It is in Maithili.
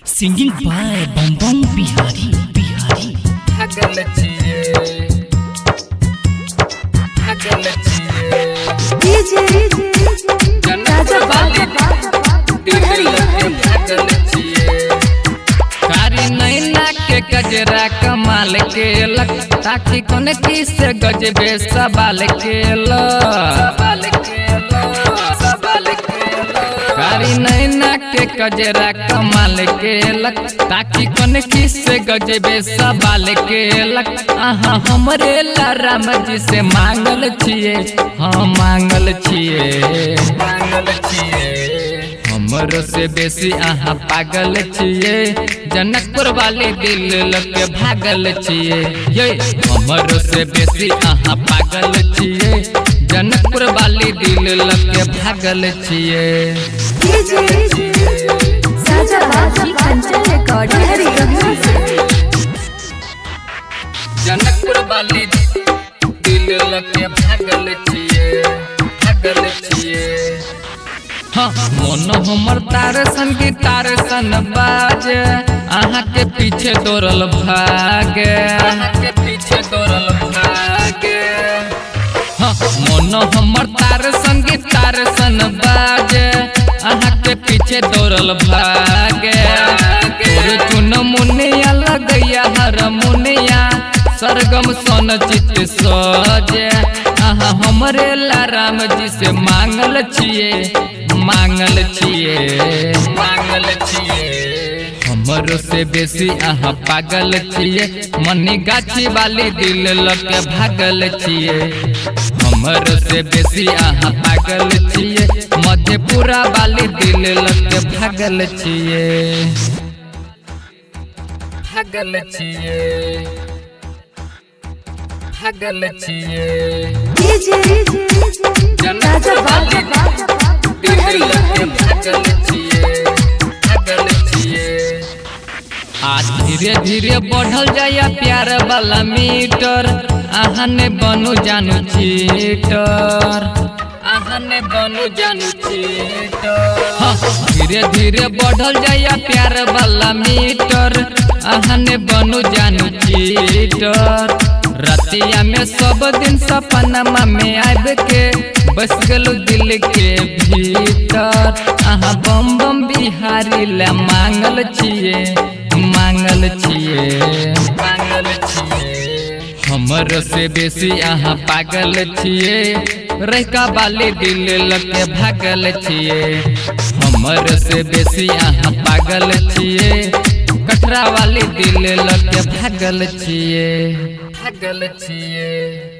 Singing by Bam Bam Bihari Bihari. भागल छियै, भागल छियै। डीजे जनकपुर वाली दिल लगे भागल छियै। कारी नैना के गजरा कमाल केलक, ताकि कोन की से गजबे सवाल केलक। कारी नैना के गजरा कमाल केलक, ताकि कोन की से गजबे सवाल केलक। अहाँ हमरे ला राम जी से मांगल छियै, हाँ मांगल छियै, मांगल छियै। हमरो से बेसी अहाँ पागल छियै, जनकपुर वाले दिल लके भागल छियै। ये हमरो से बेसी अहाँ पागल छियै, जनकपुर वाले दिल लके भागल छियै। डीजे साजा बाजी कंचन रिकॉर्डिंग स्टूडियो। जनकपुर वाली दिल लके भागल छियै, भागल छियै। हाँ, मन हमर तार सन की तार सन बाजे, अहाँ के पीछे दौड़ल भागे, अहाँ के पीछे दौड़ल भागे। हाँ, मन हमर तार सन की तार सन बाजे, अहाँ के पीछे दौड़ल भागे। तोर चुन मुनिया लगैया हर मुनिया, सरगम सन चित सजे। अहाँ हमरे ला राम जी से मांगल छियै, मांगल छियै, मांगल छियै। हमरो से बेसी अहाँ पागल छियै, मनी गाछी वाली दिल लके भागल छियै। हमरो से बेसी अहाँ पागल छियै, मधेपुरा वाली दिल लके भागल छियै, भागल छियै, भागल छियै। डीजे जनकपुर वाली दिल लके भागल छियै, भागल छियै। आ धीरे धीरे बढ़ल जाया प्यार वाला मीटर, अहाँ ने बनू जानू चीटर, अहाँ ने बनू जानू चीटर। हाँ, धीरे धीरे बढ़ल जाया प्यार वाला मीटर, अहाँ ने बनू जानू चीटर। रतिया में सब दिन सपनमा में आबि के बस गेलू दिल के भीतर। अहाँ बम बम बिहारी ला मांगल छियै, मांगल छियै, मांगल छियै। हमरो से बेसी अहाँ पागल छियै, रैका वाली दिल लके भागल छियै। हमरो से बेसी अहाँ पागल छियै, कटरा वाली दिल लके भागल छियै, भागल छियै।